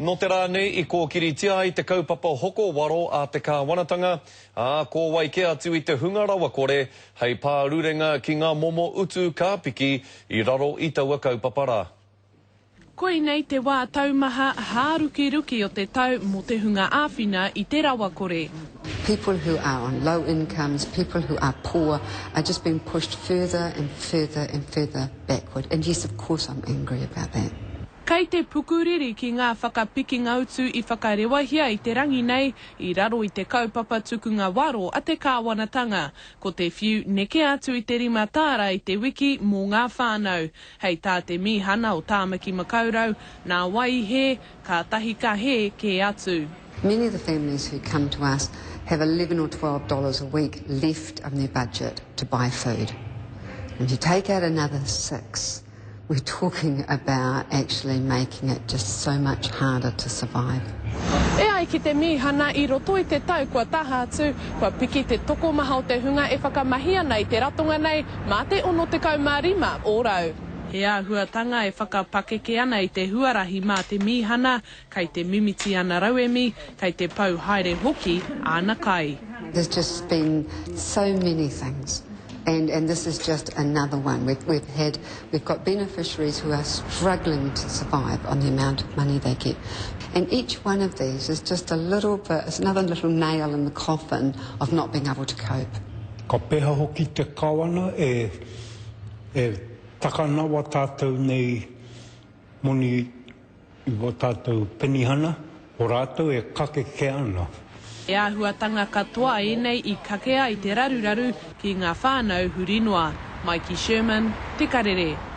Nō te rā nei i kōkiritia ai te kaupapa hoko waro a te kāwanatanga, ā, ko wai kē atu i te hunga rawakore hei pārurenga ki ngā momo utu ka piki i raro i taua kaupapa rā. Koinei te wā taumaha hārukiruki o te tau mō te hunga āwhina i te rawakore. People who are on low incomes, people who are poor are just being pushed further and further and further backward and yes of course I'm angry about that. Kei te pukuriri ki ngā whakapikinga utu i whakarewahia i te rangi nei i raro i te kaupapa tukunga waro a te kāwanatanga, ko te whiu neke atu i te $5 i te wiki mō ngā whānau. Hei tā te mīhana o Tāmaki Makaurau, nā wai i hē, kātahi ka hē kē atu. Many of the families who come to us have 11 or 12 dollars a week left of their budget to buy food. And if you take out another six, we're talking about actually making it just so much harder to survive. E ai ki te mīhana, i roto i te tau kua taha atu, kua piki te tokomaha o te hunga e whakamahi ana i te ratonga nei mā te 65 ōrau. He āhuatanga e whakapakeke ana i te huarahi mā te mīhana, kei te mimiti ana rauemi, kei te pau haere hoki āna kai. There's just been so many things and and this is just another one. We've we've had we've got beneficiaries who are struggling to survive on the amount of money they get. And each one of these is just a little bit, it's another little nail in the coffin of not being able to cope. Ka peha hoki te kawana e e takanawa tatou nei moni I wā tātou penihana, o rātou e kake kē ana. He āhuatanga katoa ēnei i kake ai te raruraru ki ngā whānau huri noa. Maiki Sherman, Te Karere.